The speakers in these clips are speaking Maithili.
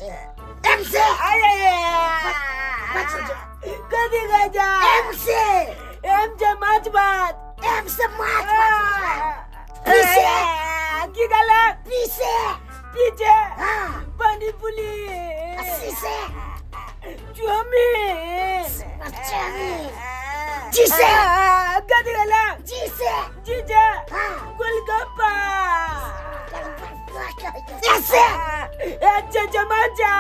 छै एम से कथी कहै छै एम से एम से माछ भात एम से माछ भात पी से की कहले पी से पीछे हाँ पानी पुली सी से चाउमीन चाउमीन जी से कथी कहले जी से जीजा हाँ गोलगप्पा एस से अच्छा चमचा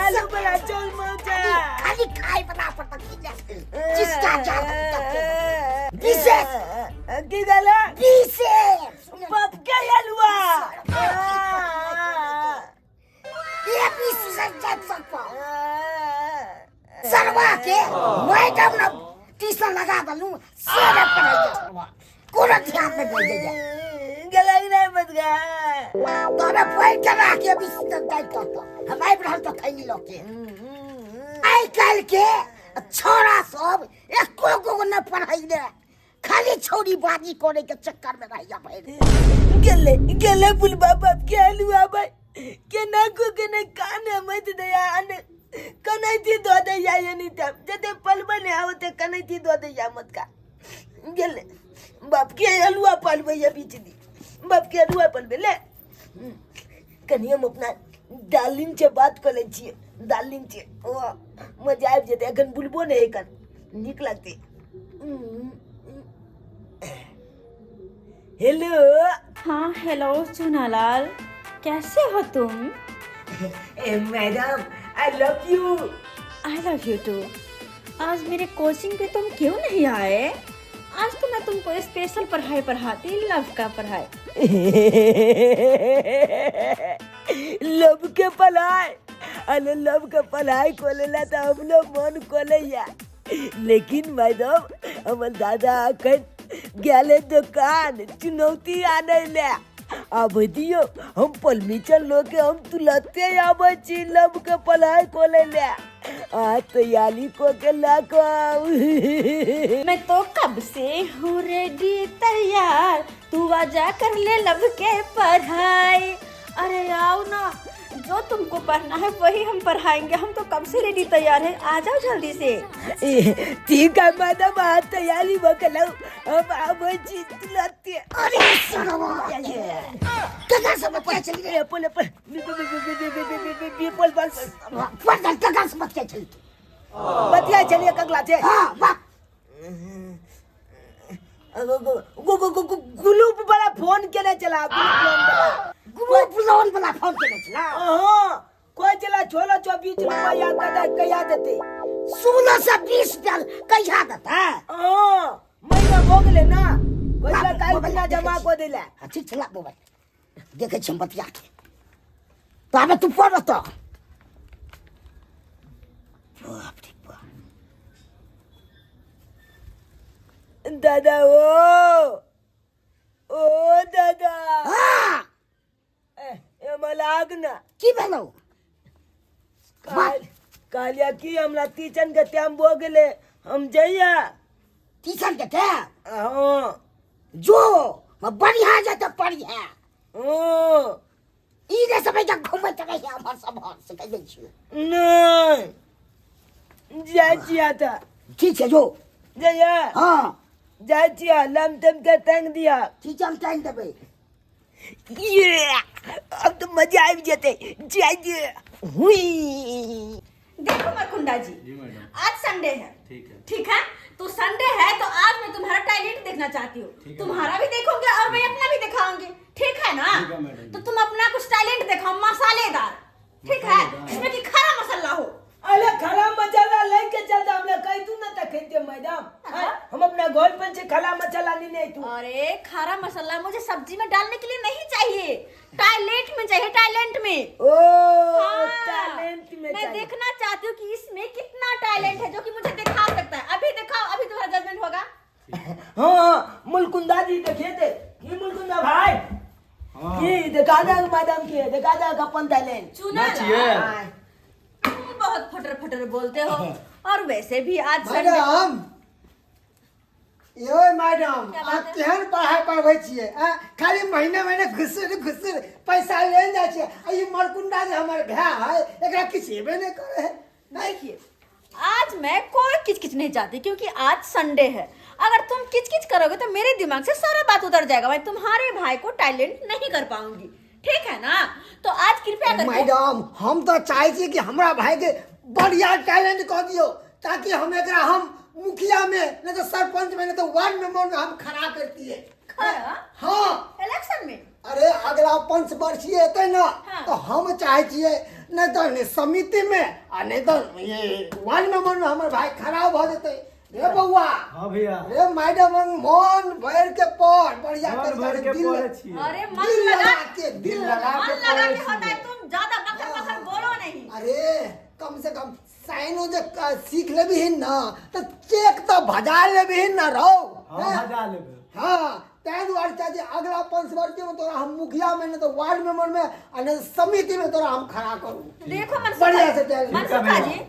आलू बड़ा चमचा खाली खाए बना पड़ता जिसका ज्यादा विशेष की कहले विशेष बाप के हलवा ये विशेष जात सकता सरवा के मैडम न ट्यूशन लगा दलू सारे पढ़ाई सरवा कोनो ध्यान में नहीं दे गलत नहीं मत गा तोरा पढ़ के राख के अभी तक जाई तो हम आबि रहल तो खैनी लऽ के आइ काल्हि के छोरा सब एको गो न पढ़ैले खाली छौरी बाजी करे के चक्कर में रहैया भरि गेले गेले बुलबा बाप के हलवा भाई केना को केना कान मत दया अने कनैती दो दैया एनी टाइम जते पलबे ने आवते कनैती दो दैया मत का गेले बाप के हलवा पलबे या बीच दी बाप के हलवा पलबे ले कनी हम अपना डार्लिंग से बात कर ले छियै डार्लिंग से ओ मजा आबि जेतै एखन बुलबो नहि एखन नीक लगतै हेलो हाँ हेलो चुनालाल कैसे हो तुम ए madam I love you I love you too आज मेरे कोचिंग पे तुम क्यों नहीं आए आज तो मैं तुमको स्पेशल पढ़ाई पढ़ाती लव का पढ़ाई लव के पढ़ाई अरे लव के पढ़ाई खोलेला तो हम लोग मन खोलैया लेकिन मैडम हमर दादा अखन गेले दुकान चुनौती आनै ले आबै दियौ हम परमिशन लो के हम तुरंते आबै छी लव के पढ़ाई खोले ले आ तैयारी को के ला के आउ। मैं तो कब से हूँ रेडी तैयार तू आजा कर ले लव के पढ़ाई अरे आओ ना जो तुमको पढ़ना है वही हम पढ़ाएंगे हम तो कब से रेडी तैयार हैं आ जाओ जल्दी से ए, ठीक है मैडम आ तैयारी बकलौ हम आबै छी तुरंते अरे सरवा कका सब बतिया चली रे apple apple B B B B B B B B B पल पल पढ़ कका सब बतिया चली बतिया चलिए कगला छे हाँ वाह ग्रुप वाला फोन केने चला ग्रुप लोन वाला ग्रुप लोन वाला फोन केने चला हां कोई चला 1620 रुपया कदा कहिया देते 1620 रुपया कहिया देता हां महीना हो गेले ना कोई चला काल बिना जमा को देला हां ठीक चला मोबाइल देखे छी हम बतिया के तो आबे तू पढ़ तो बाप रे बाप दादा ओ ओ दादा हाँ ए, ए मलाग ना की भेलौ काल कालिया की हमरा टीचन के टाइम भो गेले हम जइया टीचर के टाइम हाँ जो बढ़िया जेतै पढ़िया हाँ ई जे समय जब घूमैत रहै हमर सब से कहि दै छियौ नहीं जाइ छियै तऽ ठीक छै जो जइया हँ जाइ छियै लमटम के टांग दिया ठीक छै हम टाइम देबै ये अब तो मजा आबि जेतै जाइ दे हुई देखो मरकुंडा जी जी मैडम आज संडे है ठीक है ठीक है तो संडे है तो आज मैं तुम्हारा टैलेंट देखना चाहती हूँ ठीक है। तुम्हारा भी देखूंगी और मैं अपना भी दिखाऊंगी ठीक है ना ठीक है मैडम तो तुम अपना कुछ टैलेंट दिखाओ मसालेदार ठीक है मसालेदार। जिसमें कि खरा मसाला हो अरे खरा मसाला लेके चलता हमने कह तू ना तक खेते मैडम हाँ? हम अपना घर पर से खरा मसाला नहीं नहीं तू अरे खारा मसाला मुझे सब्जी में डालने के लिए नहीं चाहिए टैलेंट में चाहिए टैलेंट में ओ हाँ। टैलेंट में मैं चाहिए। देखना चाहती हूँ कि इसमें कितना टैलेंट है जो कि मुझे दिखा सकता है अभी दिखाओ अभी तुम्हारा जजमेंट होगा हाँ हाँ मुलकुंदा जी देखिए थे ये मुलकुंदा भाई हाँ। ये दिखा दे मैडम के दिखा दे अपन टैलेंट चुना नाचिए। तुम बहुत फटर फटर बोलते हो और वैसे भी आज संडे मैडम यो मैडम, क्या अहाँ बात है? केहन पढ़ाइ पढ़बै छियै आ? खाली महीने महीने घुसुर घुसुर पैसा लेने जाइ छियै आ ई मरकुंडा जे हमर भाय है एकरा किछु हेबे नहि करै है। देखिए, आज मैं कोई किचकिच नहीं चाहती, क्योंकि आज संडे है। अगर तुम किचकिच करोगे तो मेरे दिमाग से सारा बात उतर जाएगा, मैं तुम्हारे भाई को टैलेंट नहीं कर पाऊंगी, ठीक है ना? तो आज कृपया करके मैडम, हम तऽ चाहै छी कि हमरा भाई के बढ़िया टैलेंट कऽ दियौ ताकि हम एकरा हम मुखिया में नहीं तो सरपंच में नहीं तो वार्ड मेंबर में हम खड़ा करतिए। खड़ा? हाँ। इलेक्शन में? अरे अगला पंच वर्षीय एतै ना। हाँ। तो हम चाहे छियै नहीं तो ने समिति में आ नहीं तो ये वार्ड मेंबर में हमर भाई खड़ा भऽ जेतै। रे बौआ। हाँ भैया। रे मैडम, मन भरि के पढ़ बढ़िया। मन भरि के दिल पढ़ै छियै। अरे मन दिल लगा लगा के, दिल लगा मन के लगा पढ़ै के होता है। छियै। तुम ज्यादा बकर बकर बोलो नहीं। अरे कम से कम साइनो जे सीख लेबही न तऽ चेक तऽ भजा लेबही न रौ। हाँ। हैं? भजा लेबै। हाँ, ताहि दुआरे चाहे जे अगला पंचवर्षीय में तोरा हम मुखिया में नहीं तो वार्ड मेंबर में आ नहीं तो समिति में तोरा हम खड़ा करू। देखो बढ़िया से मनसुखा, टैलेंट। मनसुखा जी,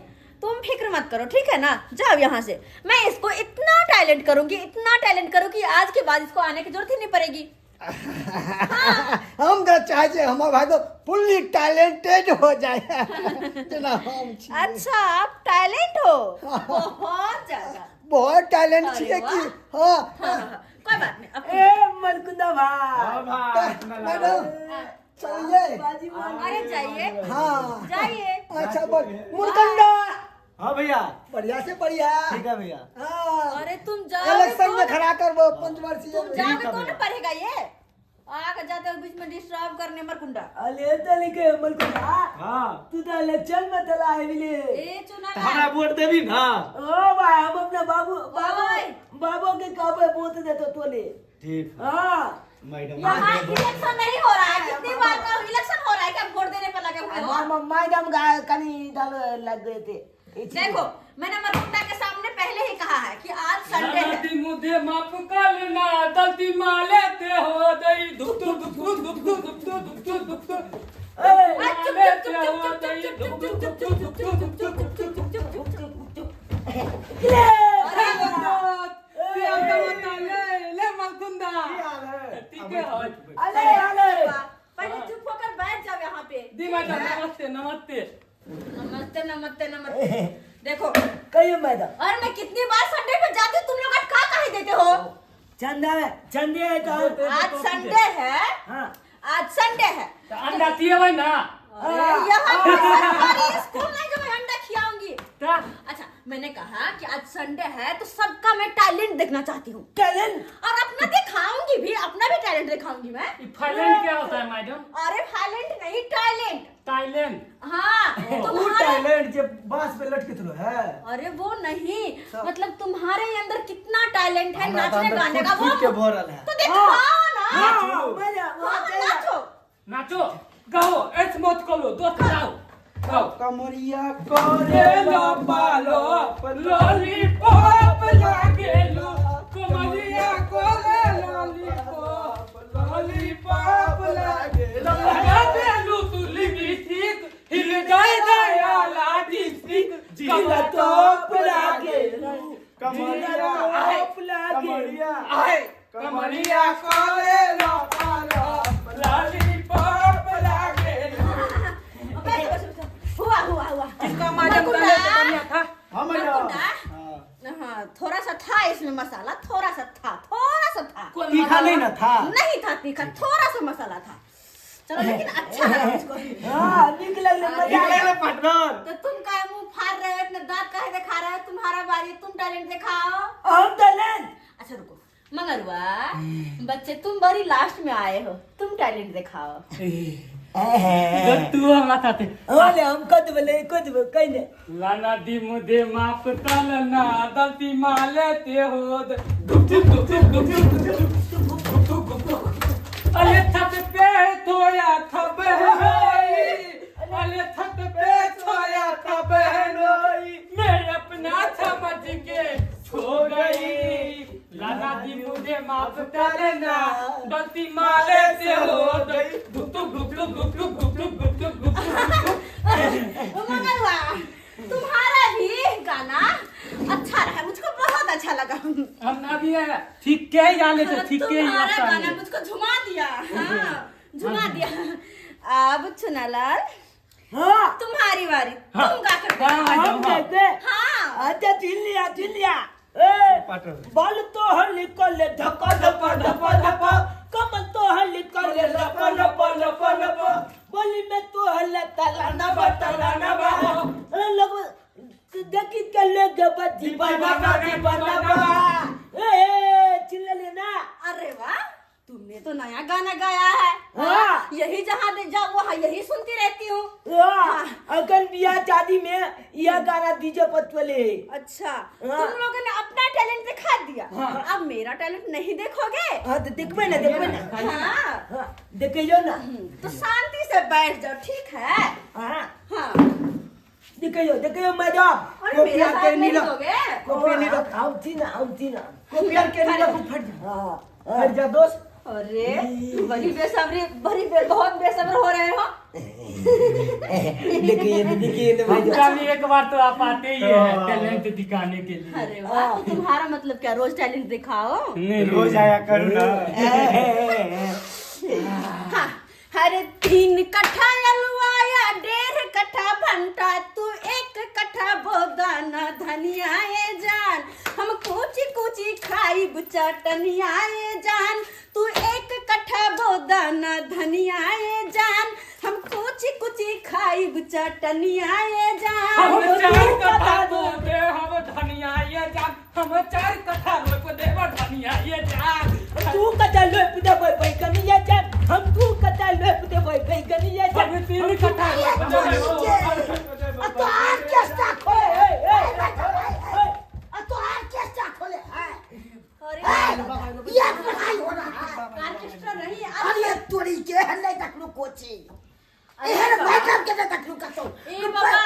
तुम फिक्र मत करो, ठीक है ना? जाओ यहाँ से। मैं इसको इतना टैलेंट करूंगी, इतना टैलेंट करूंगी, आज के बाद इसको आने की जरूरत ही नहीं पड़ेगी। हम तऽ चाहे छियै हमर भाई तो फुल्ली टैलेंटेड हो जाए जेना हम छी। अच्छा, आप टैलेंट हो बहुत ज्यादा। बहुत टैलेंट अरे छियै की। वाह। हाँ। हाँ, हाँ, कोई बात नहीं, अब ए मलकुंदा भाई। हाँ भाई, अपना लाओ। मैडम, चलिए। बाजी मान। अरे जाइए। हाँ। जाइए। अच्छा, बोल मुरकंडा। हाँ भैया। बढ़िया से बढ़िया। ठीक है भैया। हाँ। अरे तुम जाओगे इलेक्शन तो में खड़ा करबो पंचवर्षीय तुम में। जाओगे ठीक है तो ना भैया। पढ़ेगा ये आके जाते हो बीच में डिस्टर्ब करने मरकुंडा। अले तले के मलकुंदा। हाँ। तू तो इलेक्शन में तला आइले। ए चुना तऽ हमरा वोट देबी ना? ओ भाई, हम अपना बाबू बाबू ओए। बाबू के कहबे वोट देतो तोले। ठीक। हाँ। मैडम, यहाँ इलेक्शन नहीं हो रहा है। कितनी बार का इलेक्शन हो रहा है कि आप वोट देने पर लगे हुए हो? हम मैडम गा कनी डाल लग गए थे। देखो, मैंने मरकुंडा के सामने पहले ही कहा है कि आज संडे है। गलती मुझे माफ करना, गलती मा लेते हो दई धुक धुक धुक धुक धुक धुक धुक धुक धुक धुक चुप चुप चुप चुप चुप चुप चुप चुप चुप चुप चुप चुप चुप चुप चुप चुप चुप। ले ले मलकुंदा, ठीक है। अले अले। पहले चुप होकर बैठ जाओ यहाँ पे। दी मैडम, नमस्ते नमस्ते। नमस्ते नमस्ते नमस्ते। देखो। कहियो मैडम। और मैं कितनी बार संडे पे जाती हूँ, तुम लोग अटका काहे देते हो? चंदा है, चंदे है तो। आज संडे है। हाँ। आज संडे है। अंडा दिए ना। अरे यहाँ पे सरकारी स्कूल नहीं जो मैं अंडा खिलाऊंगी। अच्छा, मैंने कहा कि आज संडे है तो सबका मैं टैलेंट देखना चाहती हूँ। टैलेंट? और अपना दिखाऊंगी भी, अपना भी टैलेंट दिखाऊंगी मैं। थाईलैंड क्या होता है मैडम? अरे टैलेंट नहीं, टैलेंट। थाईलैंड। हाँ। ओ तुम्हारे टैलेंट जे बांस पे लटकित रहे है। अरे वो नहीं, मतलब तुम्हारे अंदर कितना टैलेंट है हमरा तऽ नाचने अंदर गाने का फूट वो फूट के भरल है। तो दिखाओ ना। हाँ, मैडम, हाँ, हाँ, चाहिए। नाचो। नाचो, गाओ, ऐस मत करो दोस्त, गाओ गाओ। कमरिया करे लो पालो लॉलीपॉप लागेलो, कमरिया करे लॉलीपॉप लॉलीपॉप लागेलो, लगा देलू तू लिपस्टिक हिल जाए दया लाडी स्टिक। जिला टॉप लागेलू। कमरिया टॉप लागेलू। कमरिया आए कमरिया करे लो पालो लॉलीपॉप लागेलो। बैठो, बैठो, बैठो। हुआ हुआ हुआ। किसका मैडम तले से बढ़िया था? हाँ मैडम। मरकुंडा। हाँ। हाँ, थोड़ा सा था इसमें मसाला, थोड़ा सा था, थोड़ा सा था। कौन तीखा नहीं ना था? नहीं था तीखा, थोड़ा सा मसाला था। चलो, लेकिन अच्छा लगा मुझको। हाँ, निक लगले, मजा ठीक आयल। लगले पार्टनर। तो तुम काहे मुंह फाड़ रहे हो, इतने दांत काहे दिखा रहे हो? तुम्हारा बारी, तुम टैलेंट दिखाओ। हम टैलेंट? अच्छा रुको, मंगरुआ बच्चे, तुम बड़ी लास्ट में आए हो, तुम टैलेंट दिखाओ। तू हमरा साथे। ओले हम कद बोले कद कहीं ने। लाना दी मुझे माफ तलना गलती मा लेते हो दुख दुख दुख दुख दुख दुख दुख। अरे छत पे थोड़ा था बहनोई, अरे छत पे छोया था बहनोई, मैं अपना समझ के छो गई। लाना दी मुझे माफ करना गलती मा लेते हो दुख दुख दुख दुख दुख दुख दुख दुख दुख दुख। मंगरुआ, तुम्हारा भी गाना अच्छा रहा, मुझको बहुत बहुत अच्छा लगा। हम अभी ठीक के ही गाले थे, ठीक के ही तुम्हारा आता गाना है। मुझको झुमा दिया, हाँ झुमा दिया। अब चुनालाल हाँ तुम्हारी बारी, हाँ। तुम गा कर हाँ, दिखाओ। हम कहते हाँ अच्छा चिन लिया चिन लिया। ए बल तो हल निकले धक्का धक्का धक्का धक्का, कमल तो हल निकले लप लप लप लप, बोली में तो हल तलाना बा तलाना बा, लोग देखी के लोग बच्ची बना बा बना बा। ए चिन लेना। अरे वाह, तुमने तो नया गाना गाया है। हाँ। यही जहाँ जाओ वहाँ यही सुनती रहती हूँ। अगन बियाह शादी में यह गाना डीजे पर चले। अच्छा हाँ। तुम लोगों ने अपना टैलेंट दिखा दिया, अब मेरा टैलेंट नहीं देखोगे? हाँ तो देखबे ना देखबे ना। हाँ हाँ देखियो ना। तो शांति से बैठ जाओ, ठीक है? हाँ हाँ देखियो देखियो मैडम। और मेरे साथ नहीं दोगे? कॉपी नहीं रख, आउती ना आउती ना। कॉपी आर के नहीं रख, फट जा। हाँ फट जा दोस्त। अरे बड़ी बेसब्री, बड़ी बहुत बेसब्र हो रहे हो। देखिए देखिए ना मैडम। कभी एक बार तो आप आते ही है टैलेंट दिखाने के लिए। अरे वाह, तो तुम्हारा मतलब क्या रोज टैलेंट दिखाओ? नहीं रोज आया करो ना। हाँ, अरे 3 कट्ठा अलुआया, 1.5 कट्ठा भंटा, तू 1 कट्ठा बोदाना धनिया ए जान, हम कुची कुची खाई चटनिया ए जान, तू 1 कट्ठा बोदाना धनिया ए जान, हम कुची कुची खाई चटनिया ए जान। हम 4 कट्ठा बोदे हम धनिया ये जान, हम 4 कट्ठा रोप देव धनिया ये जान, तू कट्ठा लोप देबै बैगनिया जान, हम 2 कट्ठा लोप देबै बैगनिया जान, हम 3 कट्ठा रोप देबै। तो ऑर्केस्ट्रा खोले, तो ऑर्केस्ट्रा खोले। ये पढ़ाई हो रहा है, ऑर्केस्ट्रा नहीं। अरे तोरी के नहीं देखलू कोचिंग, एहन मैडम के नहीं देखलू कतौ। ए बाबा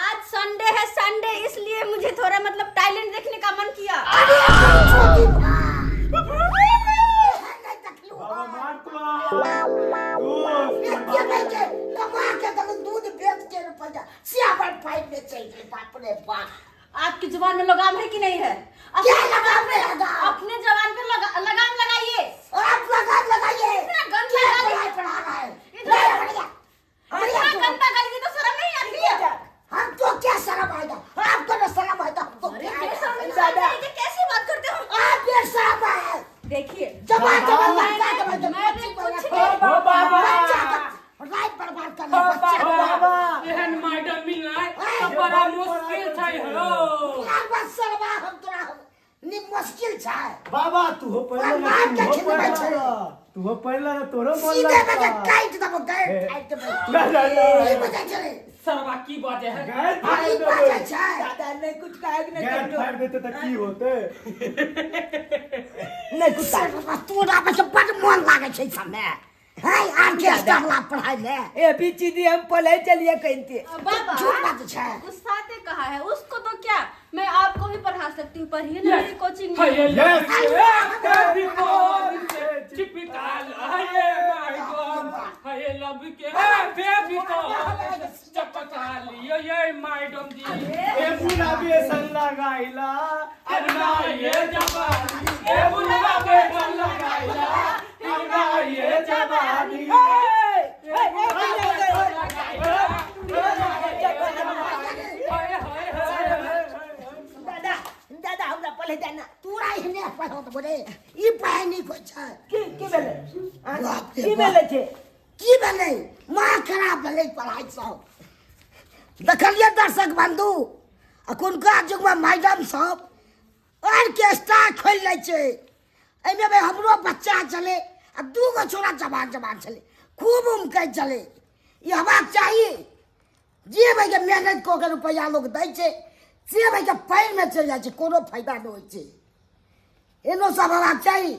आज संडे है, संडे इसलिए मुझे थोड़ा मतलब टैलेंट देखने का मन किया। अरे नहीं देखलू बाबा मार तो कमा के दूध बेच के रुपया सियावर पाइप में चाहिए। बाप रे बाप, आपकी जुबान में लगाम है कि नहीं है? क्या लगाम है? अपने जबान पे लगाम लगाइए। आप लगाम लगाइए। इतना गंदा गाली पढ़ा रहा है, इतना गंदा गाली तो शर्म नहीं आती है? हमको क्या शर्म आएगा? आपको ना शर्म आएगा, हमको क्या? कैसे बात करते हो आप? बेशर्म है। देखिए जबान जबान मैंने कुछ नहीं। रात बर्बाद कर बच्चा। बाबा एहन मैडम मिलनाय तो बड़ा मुश्किल छै हो। बाबा सरवा हम तोरा नि मुश्किल छै। बाबा तू हो पढ़ला, तू हो पढ़ला तोरो बोल सीधे में काट दबो, गैर काट दबो। ना ना ना ई बजे छै सरवा की बाजे है? गैर ई बाजे छै दादा नहीं कुछ काहे नहीं गैर फाड़ देते त की होते? नहीं कुछ सरवा तोरा बस बड़ मन लागे छै समय है ऑर्केस्ट्रा ला पढ़ाई ले। ए भी चीज हम पढ़ाई चलिए कहते बाबा झूठ बात है। गुस्सा से कहा है उसको तो क्या मैं आपको भी पढ़ा सकती हूँ, पढ़िए ना मेरी कोचिंग में। यस चिपका लाए my God, हाय लव के बेबी को चपका लियो ये मैडम जी। ए बुला बेसन लगाइला अपना ये जवानी, ए बुला बेसन लगाइला अपना ये जवानी। दादा दादा हमरा पढ़े जाना तोरा एहने पढ़त बोले ई पढ़ाई नहीं होइ छै। की की भेलै? की भेलै छै? की भेलै? माँ खराब भेलै पढ़ाई सब। देखलियै दर्शक बंधु, अखुनका युगमे मैडम सब ऑर्केस्ट्रा खोलि लै छै। एहिमे भाई हमरो बच्चा छलै आ 2 गो छोरा जवान जवान छलै, खूब उमकै छलै। ई हेबाक चाही जे भाइके मेहनत कऽ के रुपैआ लोक दै छै से भाइके पानिमे चलि जाइ छै, कोनो फायदा नहि होइ छै। एनो सब हेबाक चाही।